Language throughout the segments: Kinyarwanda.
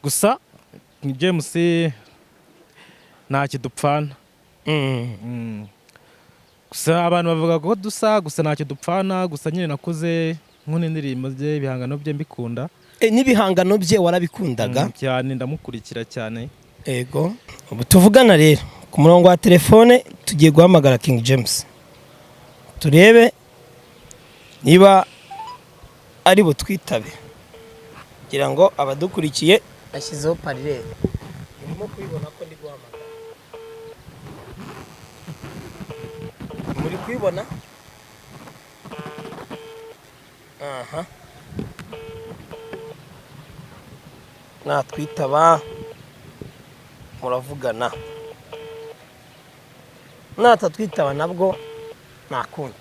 Gusa King James nta kidupfana. Gusa abantu bavuga ko dusa, gusa ntacyo dupfana. Gusa nyine nakuze nkunda indirimbo bye, ibihangano bye mbikunda. N'ibihangano bye warabikundaga? Cyane, ndamukurikira cyane. Ego, ubu tuvugana rero ku murongo wa telefone tugiye guhamagara King James, turebe niba ari butwitabe, kugira ngo abadukurikiye. Ashyizeho haut-parleur, urimo kubibona ko ndi guhamagara, muri kubibona? Aha, natwitaba muravugana, natatwitaba nabwo ntakundi.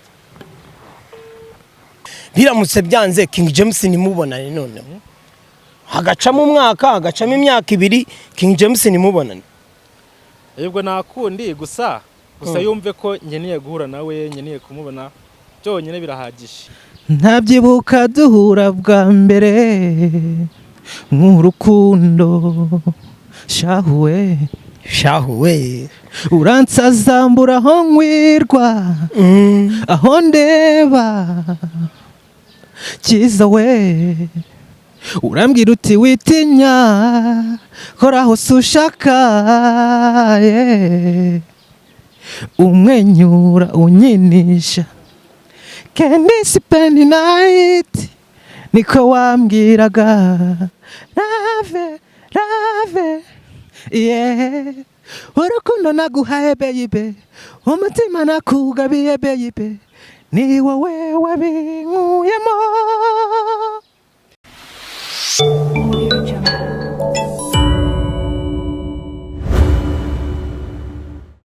Biramutse byanze King James ntimubonane, noneho hagacamo umwaka, hagacamo imyaka 2, King James ntimubonane? Yebwo ntakundi, gusa yumve ko nkeneye guhura nawe, nkeneye kumubona, byonyine birahagije. Ntabyibuka duhura bwa mbere nk'urukundo shahuwe. Shahuwe. Uransazambura aho nkwirwa, aho ndeba cyiza we. Urambwira uti: "Witinya, kora hose ushaka." Yeah. Umwenyura unyinisha. "Can spend night," niko wambwiraga. Love, love, yeah. Urukundo naguhaye baby, umutima nakugabiye baby, ni wowe wabinkuyemo. Audio Jungle.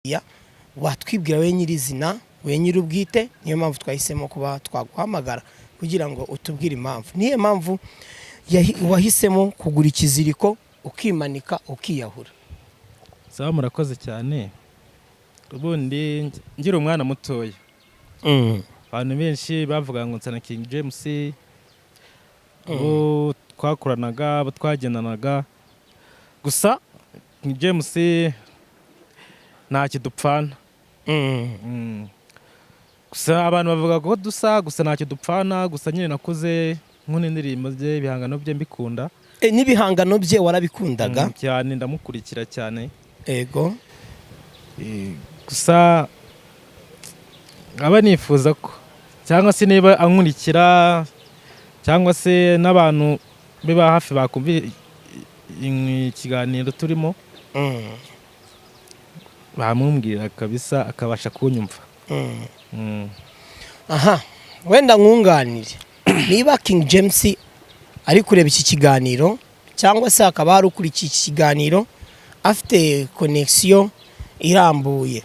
Ya, watwibwira we nyirizina, we nyir'ubwite? Niyo mpamvu twahisemo kuba twaguhamagara kugira ngo utubwire impamvu. Niyo mpamvu wahisemo kugura ikiziriko ukimanika ukiyahura? Sawa, murakoze cyane. Ubundi ngira umwana mutoya, abantu benshi bavuga ngo nsa na King James, abo twakoranaga, abo twagendanaga. Gusa King James nta kidupfana. Gusa abantu bavuga ko dusa, gusa ntacyo dupfana. Gusa nyine nakuze nkunda indirimbo bye, ibihangano bye mbikunda. N'ibihangano bye warabikundaga? Cyane, ndamukurikira cyane. Ego. Gusa nkaba nifuza ko cyangwa se niba ankurikira, cyangwa se n'abantu be ba hafi bakumva ikiganiro turimo, bamubwira kabisa akabasha kunyumva. Aha wenda nkunganire, niba King James ari kureba iki kiganiro, cyangwa se hakaba hari ukurikiye iki kiganiro afite connexion irambuye,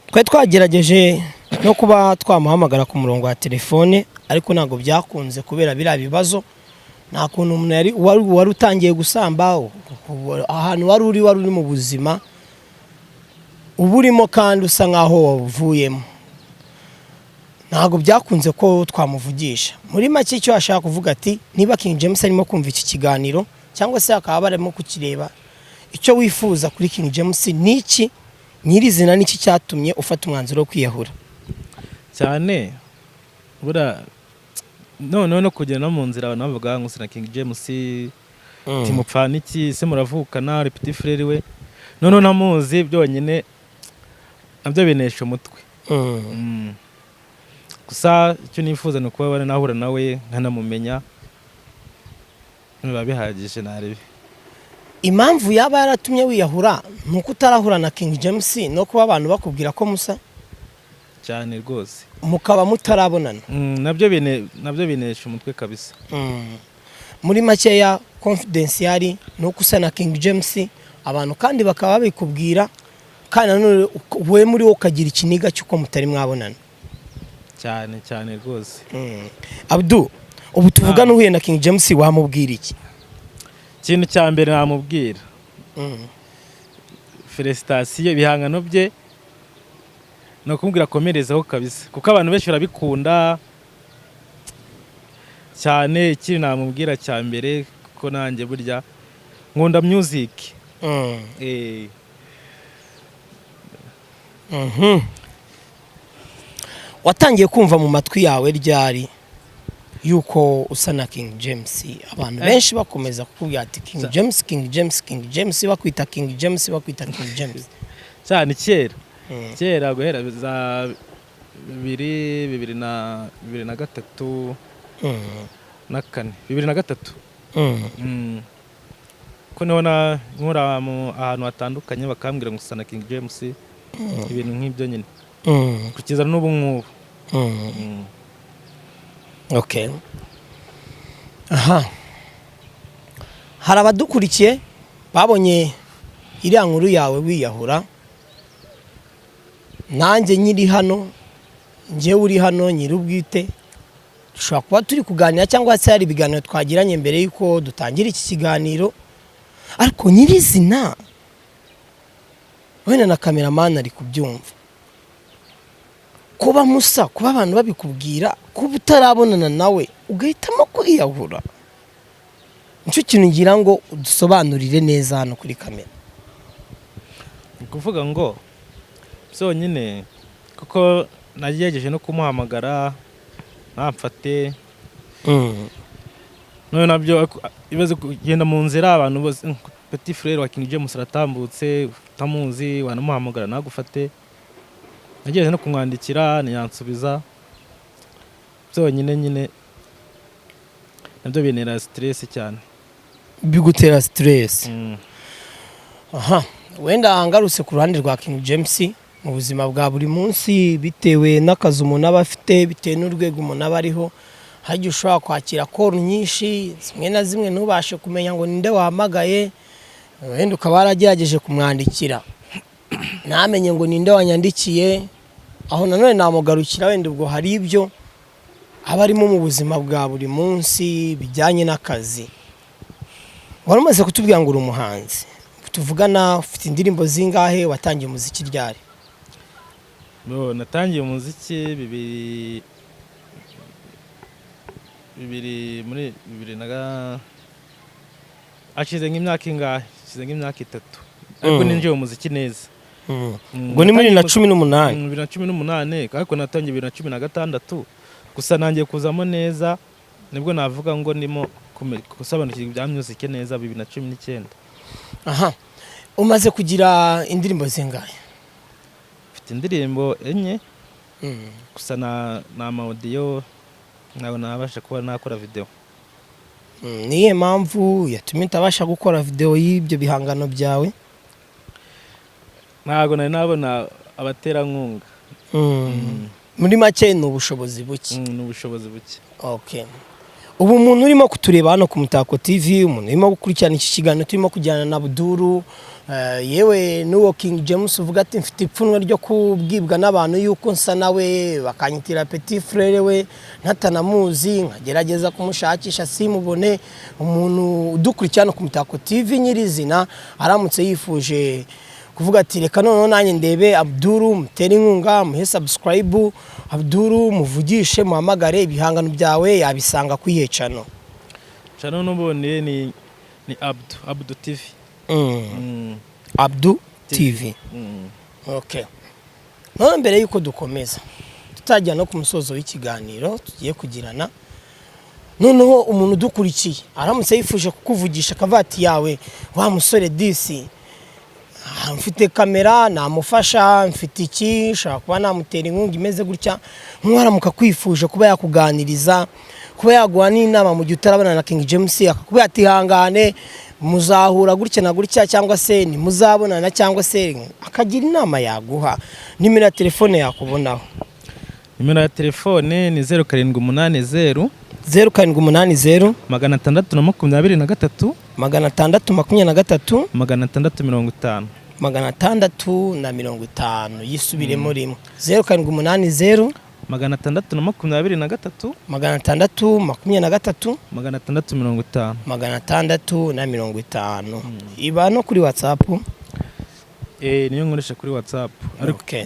twari twagerageje no kuba twamuhamagara ku murongo wa telefone, ariko ntabwo byakunze kubera biriya bibazo. Nta kuntu umuntu yari wari utangiye gusamba, ahantu wari uri mu buzima uba urimo kandi usa nkaho wavuyemo, ntabwo byakunze ko twamuvugisha. Muri make icyo ashaka kuvuga ati: niba King James arimo kumva iki kiganiro, cyangwa se akaba barimo kukireba, icyo wifuza kuri King James ni iki nyirizina? Niki cyatumye ufata umwanzuro wo kwiyahura? Cyane, buriya noneho no kugenda no mu nzira, abantu bavuga ngo na King James, timupfana iki se, muravukana, uri petit frère we, noneho ntamuzi, byonyine nabyo binesha umutwe. Gusa icyo nifuza ni ukuba bari nahura nawe nkanamumenya, biba bihagije, narebe. Impamvu yaba yaratumye wiyahura ni uko utarahura na King James, no kuba abantu bakubwira ko musa? Cyane rwose. Mukaba mutarabonana? Nabyo binesha umutwe kabisa. Muri makeya, confidential ni uko usa na King James, abantu kandi bakaba babikubwira, kandi nanone wowe muri wowe ukagira ikiniga cy'uko mutari mwabonana. Cyane cyane rwose. Abdu, ubu tuvugana uhuye na King James wamubwira iki? Ikintu cya mbere namubwira, félicitations, ibihangano bye ni ukumubwira akomerezaho kabisa, kuko abantu benshi barabikunda cyane. Ikindi namubwira cya mbere Ko nanjye burya nkunda music. Watangiye kumva mu matwi yawe ryari yuko usa na King James? Abantu benshi bakomeza kukubwira ati King James, King James, King James, bakwita King James, bakwita King James. Cyane kera. Kera guhera za bibiri, 2003 na kane, 2003. Ko niho na nkura mu ahantu hatandukanye, bakambwira ngo usa na King James, ibintu nk'ibyo nyine, kugeza n'ubu ngubu. Okay, aha hari abadukurikiye babonye iriya nkuru yawe wiyahura. Nanjye nyiri hano, njyewe uri hano nyir'ubwite, dushobora kuba turi kuganira cyangwa se hari ibiganiro twagiranye mbere y'uko dutangira iki kiganiro, ariko nyirizina wenda na cameraman ari kubyumva, kuba musa, kuba abantu babikubwira, kuba utarabonana nawe ugahitamo kwiyahura, nicyo kintu ngira ngo udusobanurire neza hano kuri kamera. Ni ukuvuga ngo byonyine kuko nagerageje no kumuhamagara ntamfate. None nabyo ibibazo kugenda mu nzira, abantu bose petit frère wa King James aratambutse, utamuzi wanamuhamagara ntagufate. Nagerageje no kumwandikira ntiyansubiza. Byonyine nyine nabyo bintera stress cyane. Bigutera stress. Aha wenda ngarutse ku ruhande rwa King James, mu buzima bwa buri munsi, bitewe n'akazi umuntu aba afite, bitewe n'urwego umuntu aba ariho, hari igihe ushobora kwakira call nyinshi, zimwe na zimwe ntubashe kumenya ngo ninde wahamagaye. Wenda ukaba waragerageje kumwandikira ntamenye ngo ninde wanyandikiye. Aho nanone namugarukira, wenda ubwo hari ibyo aba arimo mu buzima bwa buri munsi bijyanye n'akazi. Wari umaze kutubwira ngo uri umuhanzi, tuvugana ufite indirimbo zingahe? Watangiye umuziki ryari? Bo, natangiye umuziki bibiri bibiri muri bibiri na hashize nk'imyaka ingahe, hashize nk'imyaka 3, ariko ninjiye mu muziki neza. Ubwo ni muri na Natangiye 18? 2018, ariko natangiye 2016. Gusa nangiye kuzamo neza, nibwo navuga ngo ndimo gusobanukirwa ibya music neza, 2019. Aha umaze kugira indirimbo zingahe? Mfite indirimbo enye. Gusa na ama audio, ntabwo nabasha kuba nakora video. Niyihe mpamvu yatumye utabasha gukora video y'ibyo bihangano byawe? Ntabwo nari nabona abaterankunga. Muri make ni ubushobozi buke. Ni ubushobozi buke. Okay. Ubu umuntu urimo kutureba hano ku Mutako TV, umuntu urimo gukurikirana iki kiganiro turimo kujyana na Abdul, yewe n'uwo King James uvuga ati mfite ipfunwe ryo kubwibwa n'abantu yuko nsa nawe, bakanyitira petit frère we ntatanamuzi, nkagerageza kumushakisha simubone. Umuntu udukurikirana ku Mutako TV nyirizina aramutse yifuje kuvuga ati reka noneho nanjye ndebe Abdul, mutere inkunga, muhe subscribe Abdul, muvugishe, muhamagare, ibihangano byawe yabisanga ku iyihe channel? Channel n'ubundi ni Abdu TV. Abdu TV. Okay. None mbere yuko dukomeza, tutajya no ku musozo w'ikiganiro tugiye kugirana, noneho umuntu udukurikiye aramutse yifuje kukuvugisha akavuga ati yawe wa musore disi, mfite kamera namufasha, mfite iki, nshobora kuba namutera inkunga imeze gutya, nk'uwaramuka kwifuje kuba yakuganiriza, kuba yaguha n'inama mu gihe utarabona na King James, akakubwira ati hangane muzahura gutya na gutya, cyangwa se ntimuzabonana, cyangwa se akagira inama yaguha, nimero ya telefone yakubonaho? Nimero ya telefone ni 0780. 0780. 623. 623. 650. 650. Yisubiremo rimwe: 0780. 623. 623. 650. 650. Iba no kuri WhatsApp? Eh, niyo nkoresha kuri WhatsApp, ariko Okay.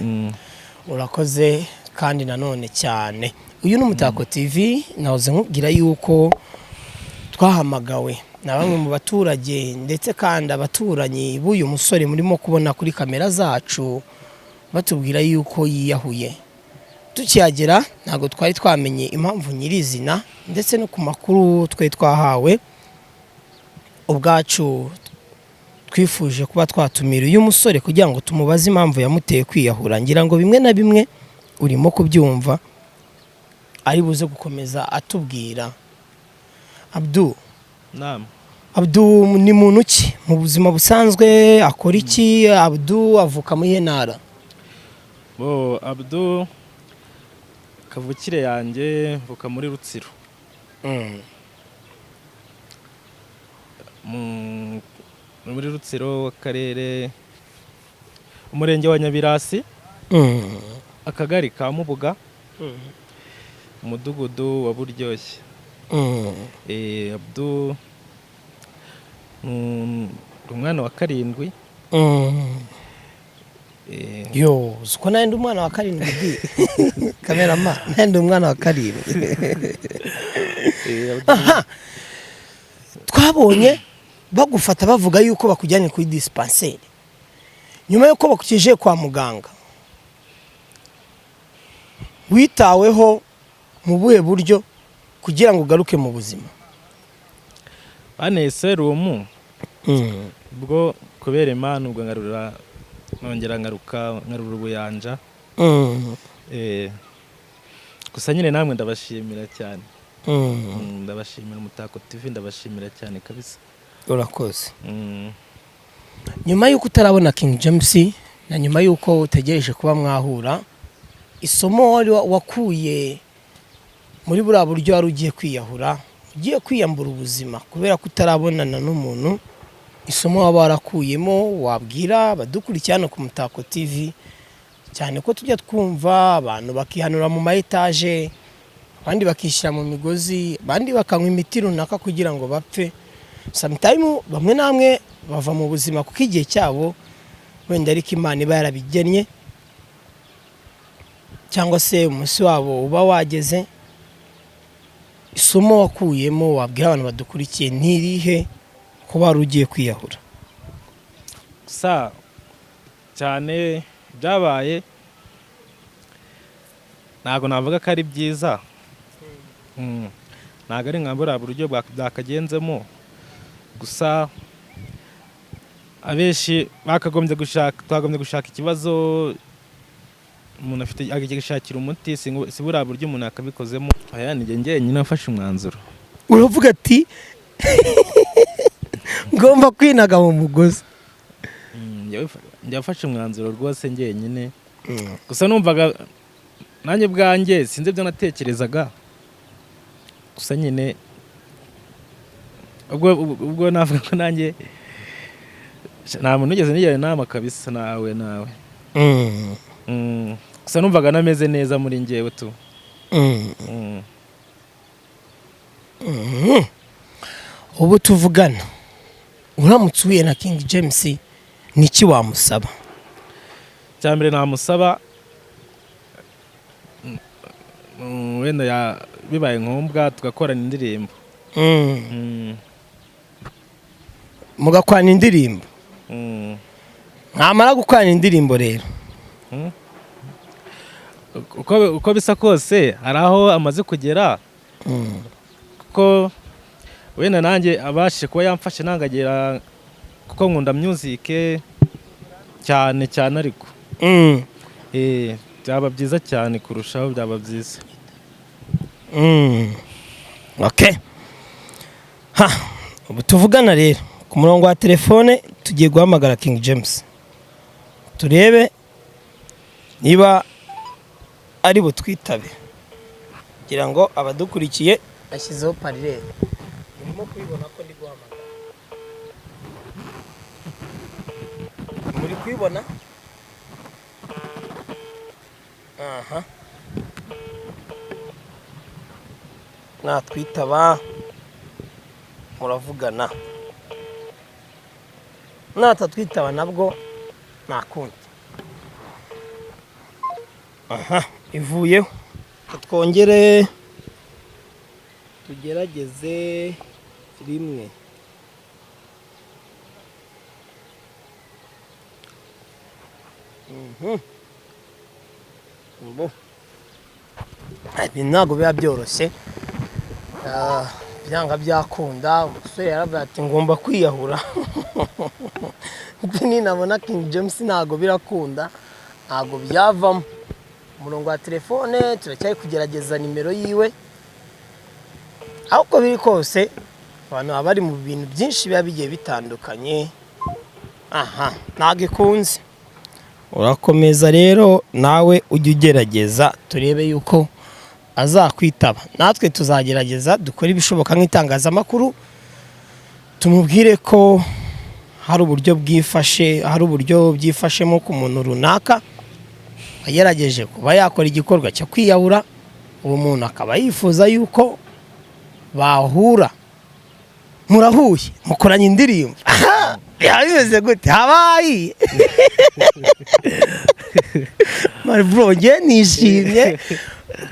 Urakoze kandi nanone cyane. Uyu ni Umutako TV, nahoze nkubwira yuko Twahamagawe na bamwe mu baturage, ndetse kandi abaturanyi b'uyu musore murimo kubona kuri kamera zacu, batubwira yuko yiyahuye. Tukihagera ntabwo twari twamenye impamvu nyirizina, ndetse no ku makuru twe twahawe ubwacu twifuje kuba twatumira uyu musore kugira ngo tumubaze impamvu yamuteye kwiyahura. Ngira ngo bimwe na bimwe urimo kubyumva, ari buze gukomeza atubwira. Abdu. Nama. Abdu ni muntu ki mu buzima busanzwe? Akora iki? Abdu avuka muri iyihe ntara? Bo, Abdu kavukire yanjye mvuka muri Rutsiro, muri Rutsiro, akarere, umurenge wa Nyabirasi, akagari ka Mubuga, umudugudu wa Buryoshye. Abdu ni umwana wa karindwi. Yo, uzi ko nawe ndi umwana wa karindwi di kamerama? Nawe ndi umwana wa karindwi. Aha twabonye bagufata bavuga yuko bakujyanye kuri dispensaire. Nyuma yuko bakugejeje kwa muganga, witaweho mu buhe buryo kugira ngo ugaruke mu buzima? Banteye serumu, ubwo kubera Imana, ubwo ngarura, nongera ngaruka, ngarura ubuyanja. Gusa nyine namwe ndabashimira cyane. Ndabashimira Umutako TV, ndabashimira cyane kabisa. Urakoze. Nyuma y'uko utarabona King James na nyuma y'uko utegereje kuba mwahura, isomo wari wakuye muri buriya buryo wari ugiye kwiyahura, ugiye kwiyambura ubuzima kubera ko utarabonana n'umuntu, isomo waba warakuyemo wabwira abadukurikiye hano ku Mutako TV, cyane ko tujya twumva abantu bakihanura mu ma etaje, abandi bakishyira mu migozi, abandi bakanywa imiti runaka kugira ngo bapfe, sometime bamwe namwe bava mu buzima kuko igihe cyabo wenda ariko Imana iba yarabigennye, cyangwa se umunsi wabo uba wageze, isomo wakuyemo wabwira abantu badukurikiye ntirihe ko wari ugiye kwiyahura? Gusa cyane byabaye, ntabwo navuga ko ari byiza. Ntabwo ari nka buriya buryo bwakagenzemo. Gusa abenshi bakagombye gushaka, twagombye gushaka ikibazo umuntu afite agishakira umuti, si buriya buryo umuntu yakabikozemo. Aya ni njye njyenyine nafashe umwanzuro. Uravuga ati ngomba kwinaga mu mugozi? Njye wafashe umwanzuro rwose njyenyine. Gusa numvaga nanjye ubwanjye sinzi ibyo natekerezaga. Gusa nyine ubwo navuga ko nanjye nta muntu ugeze nigira inama kabisa, nawe nawe. Gusa numvaga nameze neza muri njyewe tu. Ubu tuvugana, uramutse uhuye na King James, niki wamusaba? Icya mbere namusaba, wenda bibaye ngombwa tugakorana indirimbo. Mugakorana indirimbo? Mm. Mwamara gukorana indirimbo rero? Uko bisa kose hari aho amaze kugera, kuko wenda nanjye abashije kuba yamfashe nangagera, kuko nkunda music cyane cyane, ariko byaba byiza cyane kurushaho, byaba byiza. Okay. Ha, ubu tuvugana rero ku murongo wa telefone tugiye guhamagara King James, turebe niba ari butwitabe, kugira ngo abadukurikiye ashyizeho haut-parleur. Murimo kubibona ko ndi guhamagara? Muri kubibona? Aha, natwitaba muravugana, natatwitaba nabwo ntakundi. Aha ivuyeho. Twongere tugerageze. Rimwe. Bo. Ibi ntabwo biba byoroshye. Byanga byakunda, umusore yaravuze ati ngomba kwiyahura. Ninabona King James ntabwo birakunda, ntabwo byavamo. Umurongo wa telefone turacyari kugerageza nimero yiwe. Aho uko biri kose abantu baba bari mu bintu byinshi biba bigiye bitandukanye. Aha ntabwo ikunze. Urakomeza rero nawe ujye ugerageza turebe yuko azakwitaba. Natwe tuzagerageza dukore ibishoboka nk'itangazamakuru, tumubwire ko hari uburyo bwifashe, hari uburyo byifashemo ku muntu runaka wagerageje kuba yakora igikorwa cyo kwiyahura, uwo muntu akaba yifuza yuko bahura. Murahuye, mukoranye indirimbo. Byaba bimeze gute? Habaye bro, njye nishimye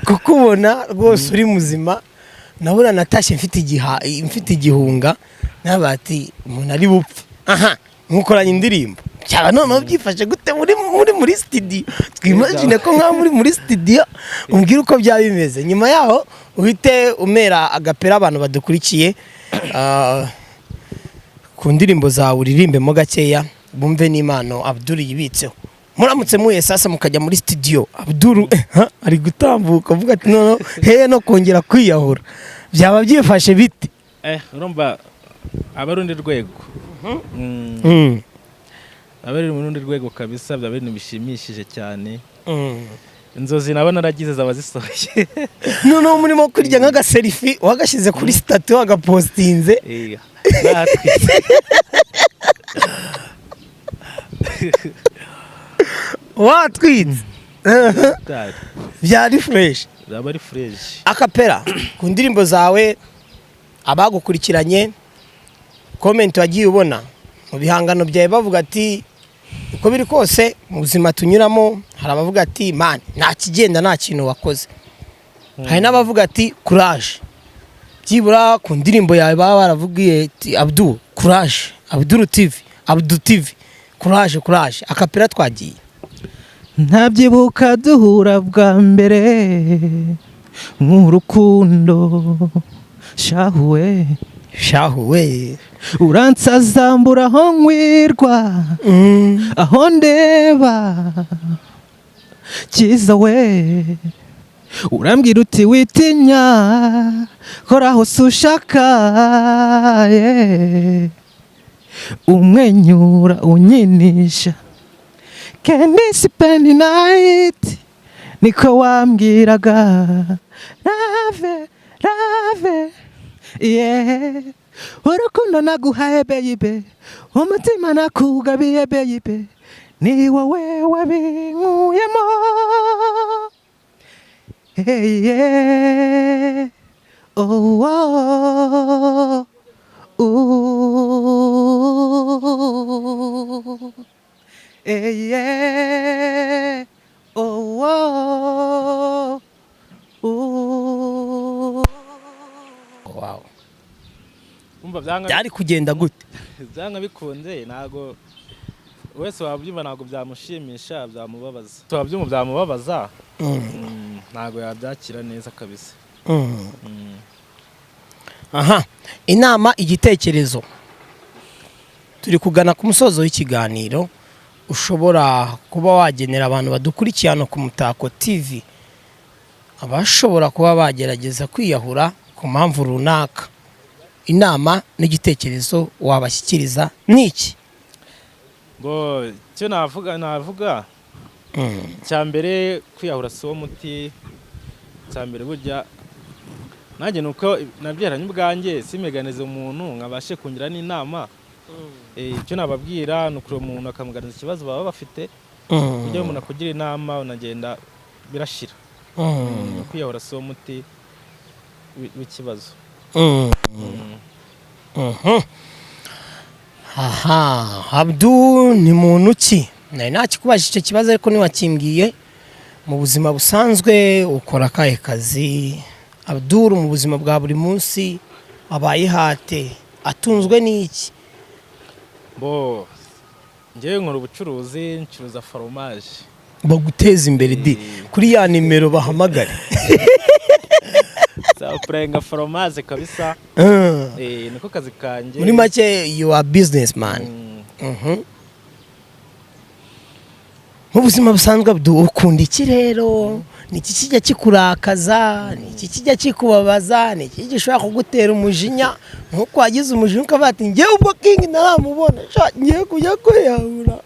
kukubona rwose uri muzima. Nabura natashye mfite igihunga, naba ati umuntu ari bupfe. Aha mukoranye indirimbo, byaba noneho byifashe gute muri studio? Twimagine ko nka muri studio, umbwire uko byaba bimeze. Nyuma yaho uhite umera agapera abantu badukurikiye, ku ndirimbo zawe uririmbemo gakeya bumve n'impano Abdul yibitseho. Muramutse muye sasa mukajya muri studio, Abdul ari gutambuka avuga ati noneho hehe no kongera kwiyahura, byaba byifashe bite? Urumva aba ari urundi rwego. Aba ari mu rundi rwego kabisa, byaba ibintu bishimishije cyane. Inzozi nabo naragize zaba zisohoye. Noneho murimo kurya nk'agaselfie wagashyize kuri status, wagapostinze. Natwe. Watwitse. Byari fresh. Byaba ari fresh. Acapella ku ndirimbo zawe, abagukurikiranye comment wagiye ubona mu bihangano byawe bavuga ati uko biri kose mu buzima tunyuramo, hari abavuga ati man nta kigenda, nta kintu wakoze. Hari n'abavuga ati courage, byibura ku ndirimbo yawe baba baravugiye ati Abdul courage, Abdul TV, Abdul TV courage, courage. Acapella twagiye. Ntabyibuka duhura bwa mbere nk'urukundo shahuwe. Shahuwe. Uransazambura aho nkwirwa, aho ndeba cyiza we, urambwira uti witinya, kora hose ushaka, yeah. Umwenyura unyinisha Can spend night, niko wambwiraga love love, yeah. Urukundo naguhaye baby, umutima nakugabiye baby, ni wowe wabinkuyemo. Hey, yeah. Oh, oh, ooh. Hey, yeah. Oh, oh, ooh. Wow. Umva byanga Byari kugenda gute? Byanga bikunze, ntago wese wabyumva, ntago byamushimisha, byamubabaza. Wabyumva byamubabaza. Ntago yabyakira neza kabisa. Aha, inama, igitekerezo, turi kugana ku musozo w'ikiganiro, ushobora kuba wagenera abantu badukurikiye hano ku Mutako TV, abashobora kuba bagerageza kwiyahura ku mpamvu runaka, inama n'igitekerezo wabashyikiriza ni iki? Ngo icyo navuga, cya mbere, kwiyahura si wo muti. Cya mbere burya nanjye ni uko nabyaranye ubwanjye, simeganize umuntu nkabashe kungira n'inama. Icyo nababwira ni ukureba umuntu akamuganiza ikibazo baba bafite, kugira umuntu akugira inama unagenda birashira. Kwiyahura si wo muti w'ikibazo. Aha Abdu ni muntu ki? Nari nakikubajije icyo kibazo ariko ntiwakimbwiye. Mu buzima busanzwe ukora akahe kazi, Abdul? Mu buzima bwa buri munsi. Abaye hate? Atunzwe n'iki? Bo, njyewe nkora ubucuruzi, ncuruza foromaje. Baguteza imbere di kuri ya nimero bahamagare. Zapurenga foromaje kabisa. Niko kazi kanjye. Muri make, you are businessman. Mu buzima busanzwe, Abdu, ukunda iki rero? Ni iki kijya kikurakaza? Ni iki kijya kikubabaza? Ni iki gishobora kugutera umujinya, nk'uko wagize umujinya ukavuga ati: "Ngewe ubwo King ntaramubona sha, ngiye kujya kwiyahura"?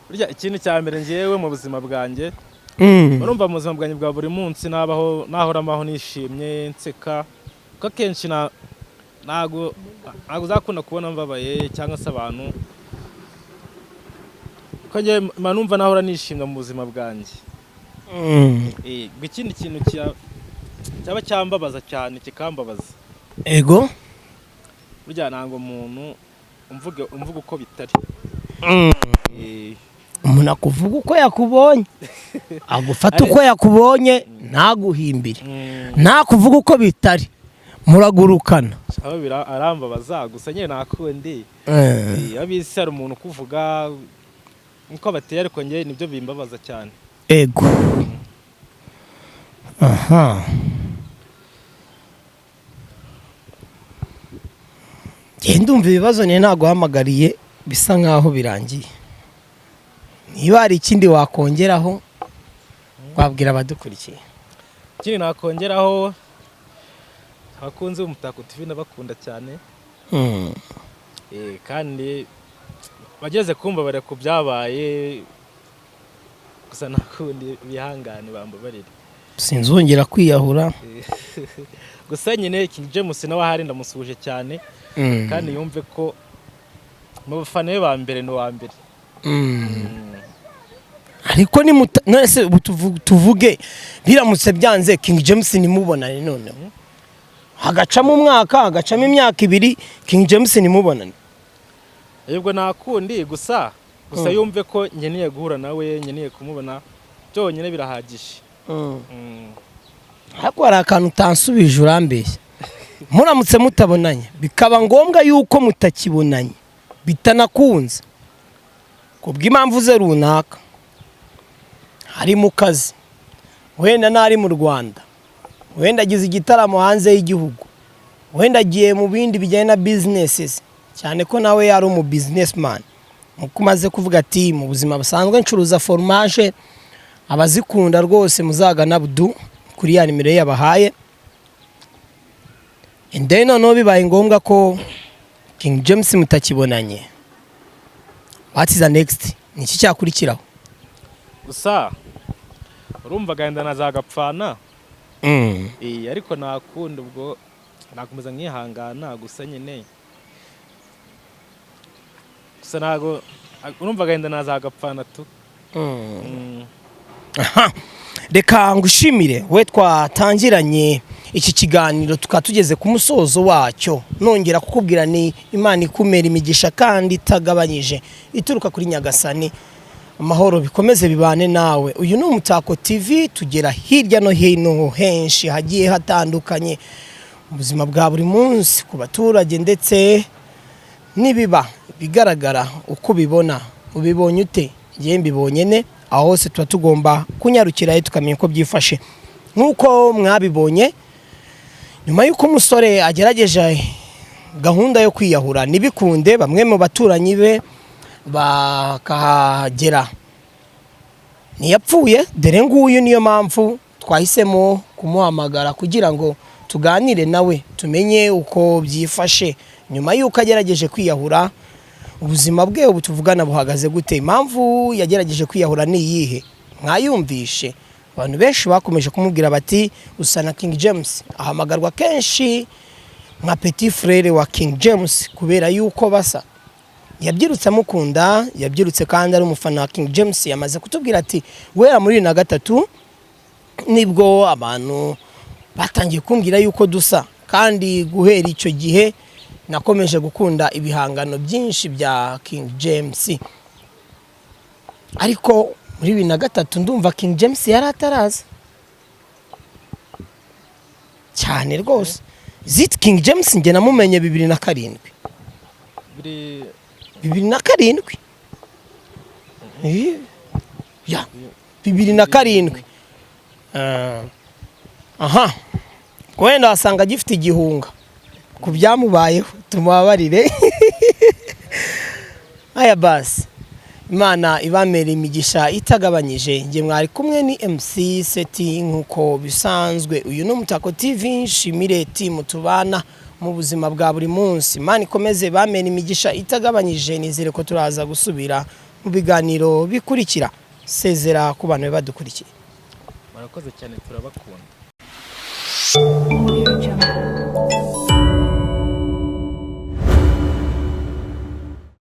Burya ikintu cya mbere ngewe mu buzima bwanjye, urumva, mu buzima bwanjye bwa buri munsi nabaho nahora mbaho nishimye, nseka, kuko akenshi ntago uzakunda kubona mbabaye cyangwa se abantu, kuko njyewe mba numva nahora nishimye mu buzima bwanjye. Ubwo ikindi kintu cyaba cyambabaza cyane, kikambabaza, burya ntabwo umuntu umvuga uko bitari. Umuntu akuvuga uko yakubonye, agufata uko yakubonye, ntaguhimbire, ntakuvuga uko bitari, muragurukana. Aho arambabaza gusa nyine, nakundi. Abisi hari umuntu ukuvuga nkuko bateye, ariko njye nibyo bimbabaza cyane. Ego, aha njye ndumva ibibazo niyo naguhamagariye bisa nkaho birangiye. Niba hari ikindi wakongeraho, wabwira abadukurikiye. Ikindi nakongeraho, abakunzi b'Umutako TV ndabakunda cyane. Kandi bageze kumva bare ku byabaye gusa, nakundi bihangane, bambabarire. Sinzongera kwiyahura. Gusa nyine King James nawe ahari ndamusuhuje cyane, kandi yumve ko mu bafana be ba mbere ni uwa mbere. Ariko ni none se ubu tuvuge biramutse byanze King James ntimubonane, noneho hagacamo umwaka, hagacamo imyaka 2, King James ntimubonane? Yebwo nakundi, gusa yumve ko nkeneye guhura nawe, nkeneye kumubona, byonyine birahagije. Ariko hari akantu utansubije, urambeshya. Muramutse mutabonanye, bikaba ngombwa yuko mutakibonanye, bitanakunze kubw'impamvu ze runaka, ari mu kazi, wenda n'ari mu Rwanda, wenda agize igitaramo hanze y'igihugu, wenda agiye mu bindi bijyanye na business, cyane ko nawe yari umu businessman, nkuko umaze kuvuga ati: "Mu buzima busanzwe ncuruza foromaje, abazikunda rwose muzagana Abdu kuri ya nimero ye yabahaye." And then noneho bibaye ngombwa ko King James mutakibonanye, what is the next? Ni iki cyakurikiraho? Gusa urumva agahinda nazagapfana. Ariko nakunda, ubwo nakomeza nkihangana gusa nyine. Gusa ntago, urumva, agahinda nazagapfana tu. Aha. Reka ngushimire we twatangiranye iki kiganiro, tukaba tugeze ku musozo wacyo. Nongera kukubwira ni Imana ikumera imigisha kandi itagabanyije ituruka kuri Nyagasani. Amahoro bikomeze bibane nawe. Uyu ni Umutako TV, tugera hirya no hino henshi hagiye hatandukanye mu buzima bwa buri munsi ku baturage, ndetse n'ibiba bigaragara uko ubibona. Ubibonye ute? Ngewe mbibonye ne? Aho hose tuba tugomba kunyarukirayo tukamenya uko byifashe. Nk'uko mwabibonye, nyuma y'uko umusore agerageje gahunda yo kwiyahura ntibikunde, bamwe mu baturanyi be bakahagera, ntiyapfuye, dore nguyu. Niyo mpamvu twahisemo kumuhamagara kugira ngo tuganire nawe, tumenye uko byifashe nyuma y'uko agerageje kwiyahura. Ubuzima bwe ubu tuvugana buhagaze gute? Impamvu yagerageje kwiyahura ni iyihe? Mwayumvishe, abantu benshi bakomeje kumubwira bati: "Usa na King James." Ahamagarwa kenshi nka petit frère wa King James kubera yuko basa. Yabyirutse amukunda, yabyirutse kandi ari umufana wa King James. Yamaze kutubwira ati: "Guhera muri 2003 nibwo abantu batangiye kumbwira yuko dusa, kandi guhera icyo gihe nakomeje gukunda ibihangano byinshi bya King James." Ariko muri 2003 ndumva King James yari ataraza cyane rwose. Zit King James njye namumenye 2007. Biri. 2007. Ya, 2007. Ah. Aha, wenda wasanga agifite igihunga ku byamubayeho, tumubabarire. Aya basi, Imana ibamera imigisha itagabanyije. Njye mwari kumwe ni MC Seti nk'uko bisanzwe. Uyu ni Umutako TV. Nshimire team tubana mu buzima bwa buri munsi. Imana ikomeze bamera imigisha itagabanyije. Nizere ko turaza gusubira mu biganiro bikurikira. Sezera ku bantu badukurikiye. Murakoze cyane, turabakunda.